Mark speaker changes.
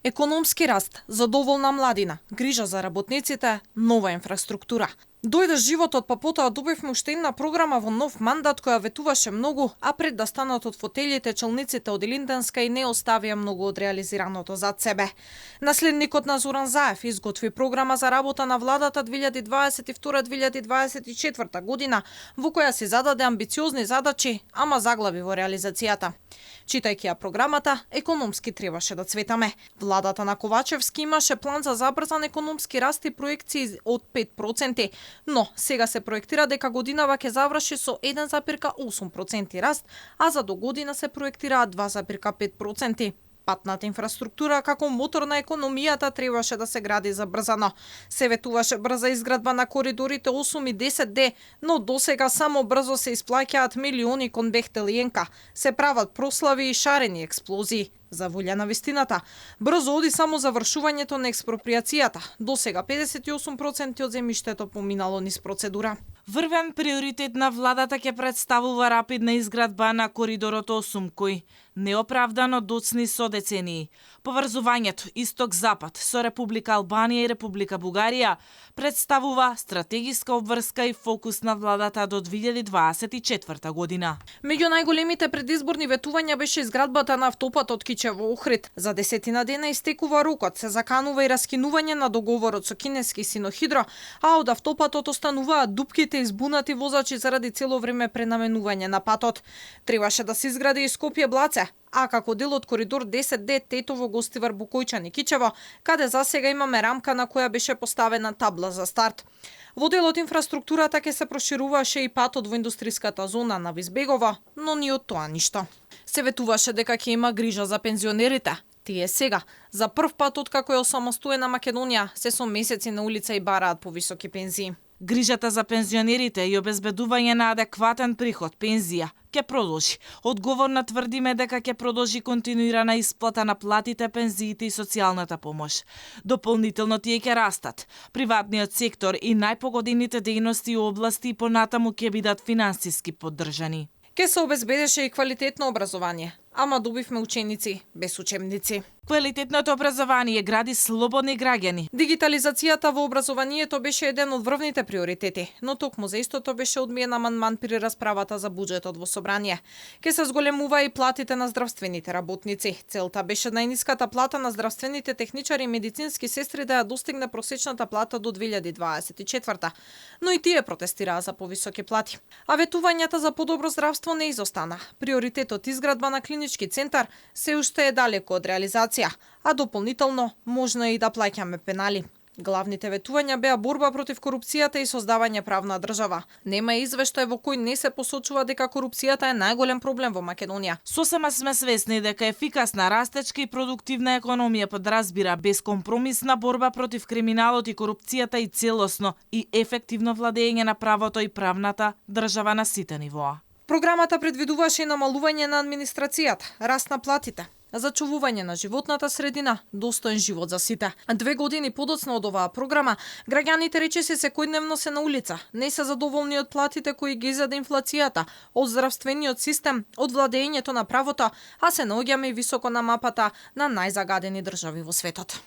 Speaker 1: Економски раст, задоволна младина, грижа за работниците, нова инфраструктура. Дојде животот, па потоа добивме уште една програма во нов мандат која ветуваше многу, а пред да станат од фотелите, челниците од Илинденска и не оставија многу од реализираното зад себе. Наследникот на Зоран Заев изготви програма за работа на владата 2022-2024 година, во која си зададе амбициозни задачи, ама заглави во реализацијата. Читајќи ја програмата, економски требаше да цветаме. Владата на Ковачевски имаше план за забрзан економски раст и проекции од 5%, но сега се проектира дека годинава ќе заврши со 1,8% раст, а за до година се проектираат 2,5%. Патната инфраструктура како мотор на економијата требаше да се гради забрзано. Се ветуваше брза изградба на коридорите 8 и 10D, но досега само брзо се исплаќаат милиони кон Бехтел и Енка. Се прават прослави и шарени експлозии. За волја на вистината, брзо оди само завршувањето на експроприацијата. Досега 58% од земјиштето поминало низ процедура.
Speaker 2: Врвен приоритет на владата ќе представува рапидна изградба на коридорот 8, кој неоправдано доцни со децении. Поврзувањето исток-запад со Република Албанија и Република Бугарија представува стратегиска обврска и фокус на владата до 2024 година.
Speaker 1: Меѓу најголемите предизборни ветувања беше изградбата на автопатот Кичево-Охрид. За 10 дена истекува рокот, се заканува и раскинување на договорот со кинески Синохидро, а од автопатот остануваат дупките и збунати возачи заради цело време пренаменување на патот. Требаше да се изгради и Скопје-Блаце, а како дел од коридор 10D Тетово-Гостивар Букојчан и Кичево, каде засега имаме рамка на која беше поставена табла за старт. Во делот инфраструктурата ќе се прошируваше и патот во индустриската зона на Визбегово, но ни од тоа ништо. Се ветуваше дека ќе има грижа за пензионерите. Тие сега, за прв пат откако е осамостоена Македонија, се со месеци на улица и бараат повисоки пензии.
Speaker 2: Грижата за пензионерите и обезбедување на адекватен приход, пензија, ќе продолжи. Одговорно тврдиме дека ќе продолжи континуирана исплата на платите, пензиите и социјалната помош. Дополнително тие ќе растат. Приватниот сектор и најпогодените дејности и области понатаму ќе бидат финансиски поддржани.
Speaker 1: Ке се обезбедеше и квалитетно образование, ама добивме ученици без учебници.
Speaker 2: Квалитетното образование гради слободни граѓани.
Speaker 1: Дигитализацијата во образованието беше еден од врвните приоритети, но токму за истото беше одмиен амандман при расправата за буџетот во собрание. Ке се зголемува и платите на здравствените работници. Целта беше најниската плата на здравствените техничари и медицински сестри да ја достигне просечната плата до 2024, но и тие протестираа за повисоки плати. А ветувањата за подобро здравство не изостана. Приоритетот изградба на клинички центар се уште е далеко од реализација, а дополнително можно и да плаќаме пенали. Главните ветувања беа борба против корупцијата и создавање правна држава. Нема извештај во кој не се посочува дека корупцијата е најголем проблем во Македонија.
Speaker 2: Сосема сме свесни дека ефикасна, растечка и продуктивна економија подразбира безкомпромисна борба против криминалот и корупцијата и целосно и ефективно владење на правото и правната држава на сите нивоа.
Speaker 1: Програмата предвидуваше и намалување на администрацијата, раст на платите, зачувување на животната средина, достоен живот за сите. 2 години подоцна од оваа програма, граѓаните речиси секојдневно се на улица, не се задоволни од платите кои ги изеде инфлацијата, од здравствениот систем, од владењето на правото, а се наоѓаме и високо на мапата на најзагадени држави во светот.